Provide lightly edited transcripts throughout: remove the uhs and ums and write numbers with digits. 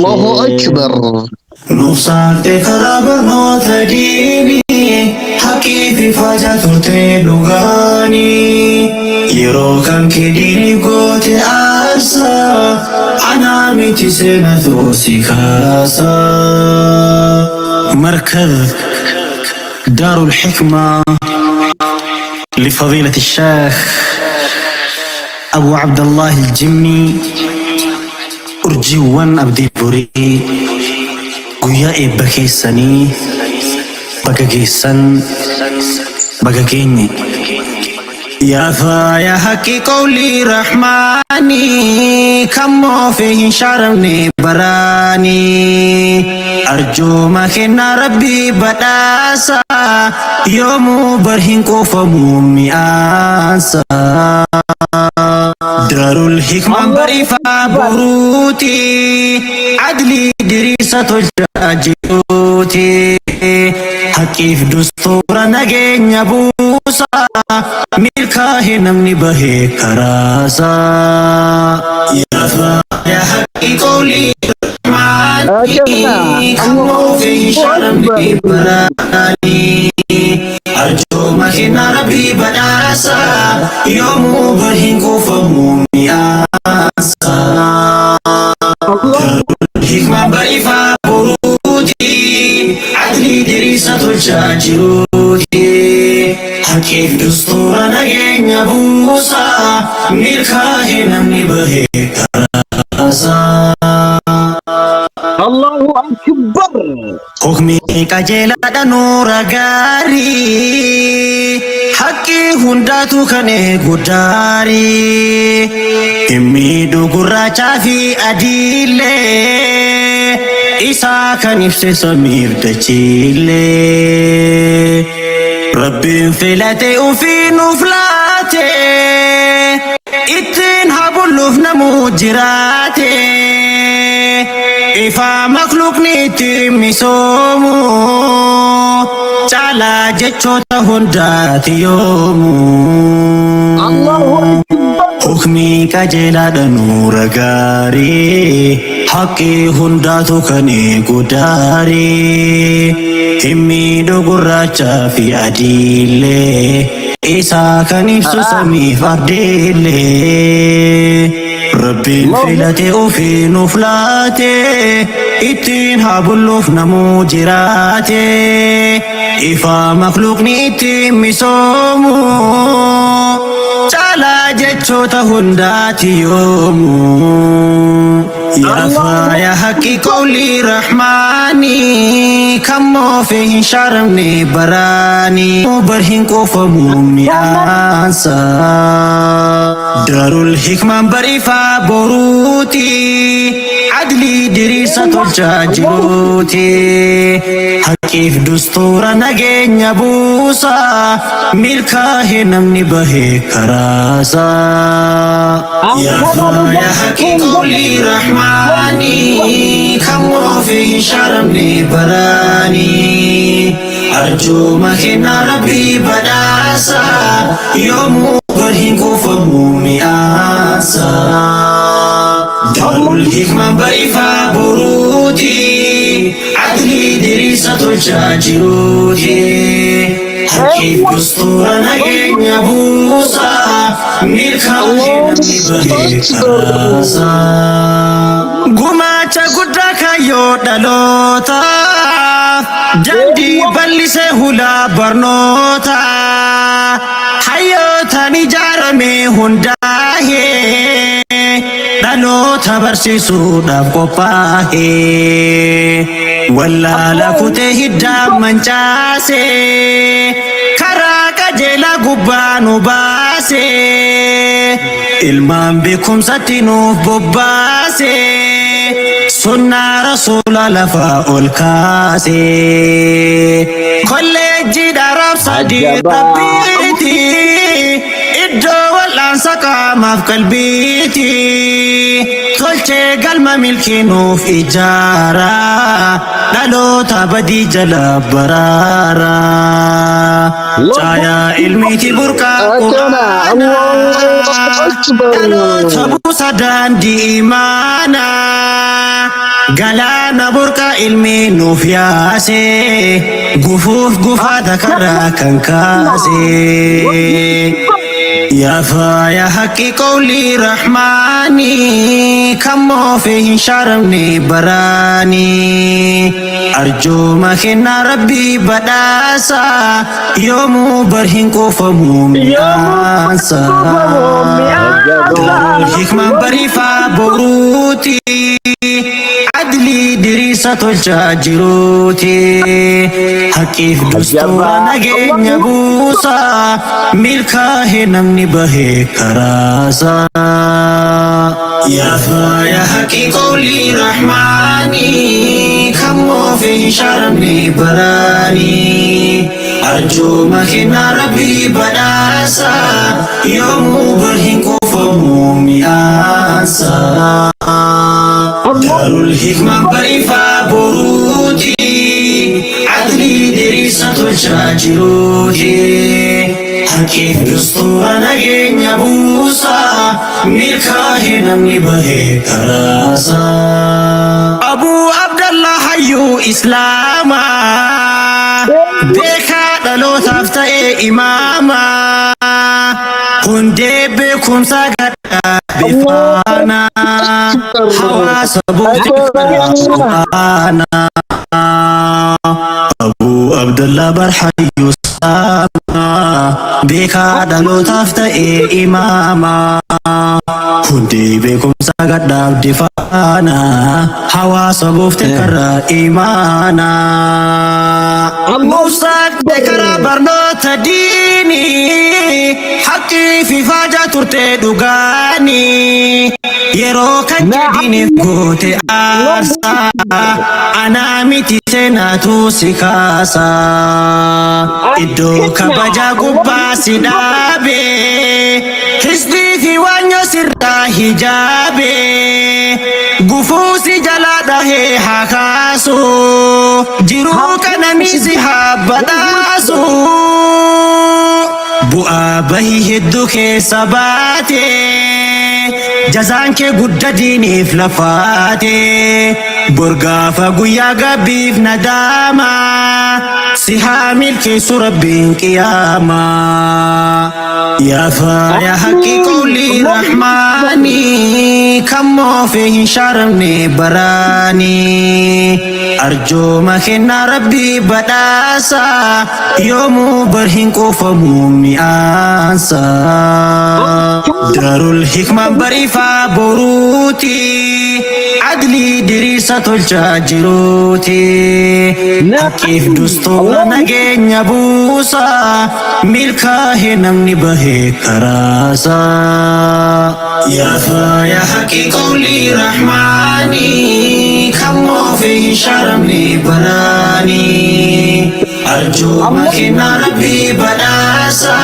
Allahu Akbar. Nuuf saaqxe karaa barnoota diinii, haqii fi faajaa turte dhugaanii. Yeroo kan kee diinii goote aarsaa, anaa miti seenatu si kaasa. مركز دار الحكمة لفضيلة الشيخ أبو عبد الله الجمي urjiiwwan abdii borii guyyaa eebba keessanii baga geessan baga geenye. Yaa faaya haqqi qawlii rahmaanii kan moofee hin shaaramne baraanii arjooma kennaa rabbii badhaasa yoomuu bar hin quufamu mi'aansa. Daarul hikmaan bariifaa boruuti adlii diriirsa tolchaa jiruuti haqiif dustuura nageenya buusa milkaa'e namni bahee karaasa. Yaa faaya haqqi qawlii rahmaanii kan moofee hin shaaramne baraanii arjooma kennaa rabbii badhaasa yoomuu bar hin quufamu mi'aansa. Hikmaan bariifaa boruuti adlii diriirsa tolchaa jiruuti haqiif dustuura nageenya buusa milkaa'e namni bahee karaasa. Allahu Akbar. Hukmii qajeelaadha nuura gaarii haqqii hundaatu kan eegu daarii hin miidhu gurraachaa fi adiillee isaa kan ibse samiif dachiillee Rabbiin filate ofii nuuf laate ittiin haa bulluuf namuu jiraate ifaa makluuqni ittiin misoomu caalaa jechoota hundaati yoomu. Allahu Akbar. Hukmii qajeelaadha nuura gaarii haqqii hundaatu kan eegu daarii hin miidhu gurraachaa fi adiillee isaa kan ibsu samiif ardiillee Rabbiin Allahu filate ofii nuuf laate ittiin haa bulluuf namuu jiraate ifaa makluuqni ittiin misoomu caalaa jechoota hundaati yoomu. Yaa Allahu faaya haqqi qawlii rahmaanii kan moofee hin shaaramne baraanii bar hin quufamu mi'aansa. Daarul hikmaan bariifaa boruuti adlii diriirsa tolchaa jiruuti haqiif dustuura nageenya buusa milkaa'e namni bahee karaasa. Yaa faaya haqqi qawlii rahmaanii kan moofee hin shaaramne baraanii arjooma kennaa rabbii badhaasa yoomuu bar hin quufamu mi'aansa. Daarul hikmaan bariifaa boruuti adlii diriirsa tolchaa jiruuti haqiif dustuura nageenya buusa milkaa'e namni bahee karaasa. Gumaacha guddaa kaayyoo dhalootaaf daandii bal'isee hulaa barnoota hayyootaan ijaarame hundaa'ee dhaloota barsiisuudhaaf qophaa'e wallaala kutee hiddaa mancaase karaa qajeelaa gubbaa nu baase ilmaan beekumsatti nuuf bobbaase sunnaa rasuula lafa ol kaase kolleejjii dhaaraabsa Ajabaa. rabbiiti iddoo wal'aansa qaamaaf qalbiiti tolchee galma milkii nuuf ijaara dhaloota badii jala baraara caayaa ilmiiti burqaa Akkana. quraana Allahu Akbar. dhaloota buusa daandii imaanaa. Galaana burqaa ilmi nuuf yaase, gufuuf gufaata karaa kan kaase. Yaa faaya haqqi qawlii rahmaanii, kan moofe hin shaaramne baraanii. Arjooma kennaa rabbii badhaasa, yoomuu bar hin quufamu mi'aansa. Daarul hikmaan bariifaa boruuti, adlii diriirsa tolchaa jiruuti. Haqiif dustuura nageenya buusa, milkaa'e namni bahee karaasa. Yaa faaya haqqi qawlii rahmaanii, kan moofe hin shaaramne baraanii. Arjooma kennaa rabbii badhaasa, yoomuu bar hin quufamu mi'aansa. Daarul hikmaan bariifaa boruuti, adlii diriirsa tolchaa jiruuti. Haqiif dustuura nageenya buusa, milkaa'e namni bahee karaasa. Abuu Abdallah hayyuu Islaamaa, beekaa dhalootaaf ta'e imaamaa, hundee beekumsaa gadhaa bifaana, hawaasa buute karaa quraanaa. Abuu Abdallah barhayyuu Islaamaa, beekaa dhalootaaf ta'e imaamaa, hundee beekumsaa gadhaaf difaana, hawaasa buufte karaa imaanaa. Nuufsaaqte karaa barnoota diinii, haqqii fi faajaa turte dhugaanii, yeroo kan diiniif goote aarsaa, anaa miti seenaatu si kaasaa. Iddoo kabajaa gubbaa si dhaabe, hisdii fi waanyoo sirraa hijaabe, gufuu si jalaa dhahee haa kaasu, jiruu qananii si haa badhaasu. Bu'aa bahii hedduu keessa baate, jazaan kee gudda diiniif lafaate, borgaafa guyyaa gabbiif nadaama, si haa milkeessu rabbiin qiyaamaa. Yaa faaya haqqi qawlii rahmaanii, kan moofe hin shaaramne baraanii. Arjooma kennaa rabbii badhaasa, yoomuu bar hin quufamu mi'aansa. Daarul hikmaan bariifaa boruuti, adlii diriirsa tolchaa jiruuti. Haqiif dustuura nageenya buusa, milkaa'e namni bahee karaasa. Yaa faaya haqqi qawlii rahmaanii, kan moofe hin shaaramne baraanii. Arjooma kennaa rabbii badhaasa,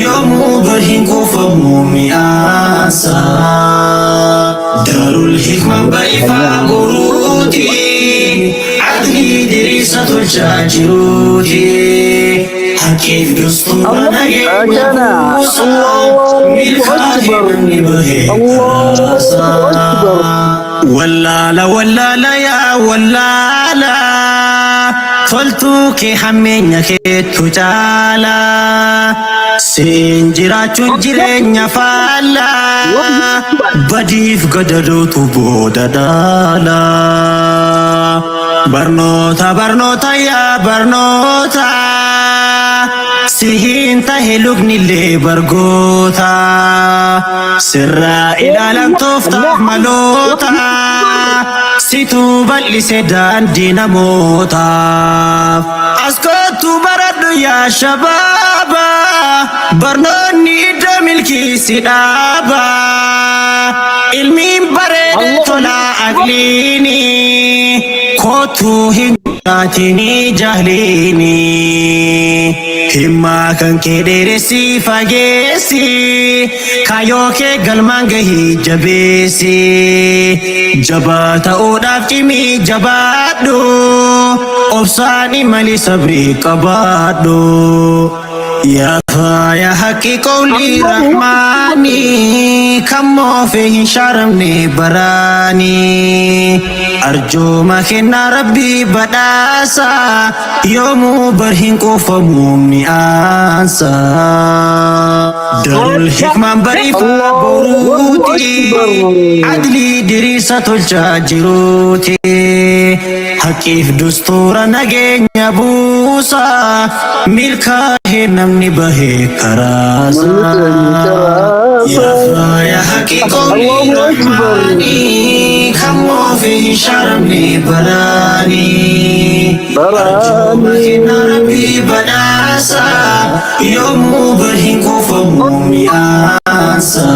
yoomuu bar hin quufamu mi'aansa. Daarul hikmaan bariifaa boruuti, adlii diriirsa tolchaa jiruuti. Haqiif dustuura nageenya buusa, milkaa'e namni bahee karaasa. Wallaala wallaala yaa wallaala, toltuu kee hammeenya keettu caala. Siin jiraachuun jireenya faalla, badiif gadadootu booda dhaala. Barnoota barnoota yaa barnoota, sihiin tahe luknillee bargoota, sirraa ilaalan tooftaaf maloota, situu bal'ise daandii namootaaf. As kottu baradhu yaa shabaaba, barnoonni iddoo milkii si dhaaba. Ilmiin bareede tolaa aqliini, kottuu hin jiraatinii jahliini. Himmaa kan kee dheeressi fageessi, kaayoo kee galmaan gahii jabeessi. Jabaa ta'uudhaaf cimii jabaadhu, obsaan imali sabrii qabaadhu. Yaa faaya haqqi qawlii Allahu Akbar. Rahmaanii kan moofe hin shaaramne baraanii arjooma kennaa Rabbii badhaasa yoomuu bar hin quufamu mi'aansa. Darul Hikmaan bariifaa Allahu boruuti Akbar. Adlii diriirsa tolchaa jiruuti haqiif dustuura nageenya buusa milkaa'ee namni bahee karaasa. Yaa faaya haqqi qawlii Allahu Akbar. Rahmaanii kan moofe hin shaaramne baraanii arjooma kennaa Baraanii. Rabbii badhaasa yoomuu bar hin quufamu mi'aansa.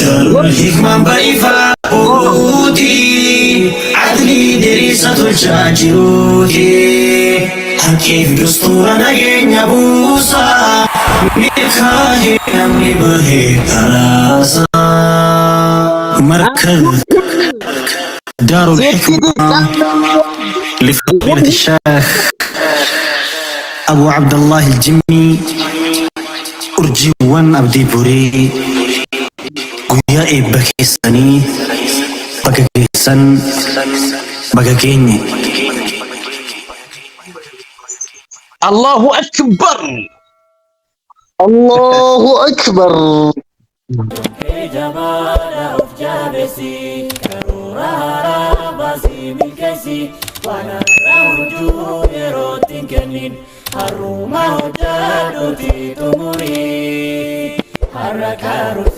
Darul Hikmaan bariifaa boruuti adlii diriirsa tolchaa jiruuti haqiif dustuura nageenya buusa milkaa'ee namni bahee karaasa. Markaz Darul Hikma لفضيلة الشيخ أبو عبد الله الجمي Urjiiwwan Abdii Borii guyyaa eebba keessanii baga geessan, baga geenye. Allahu Akbar. Allahu Akbar. Jabaadha of jabeessi, karoora haaraa baasii milkeessi, waan har'a hojii yerootti hin kennin, har'uma hojjadhuuti xumurii. Har'a karoorsi.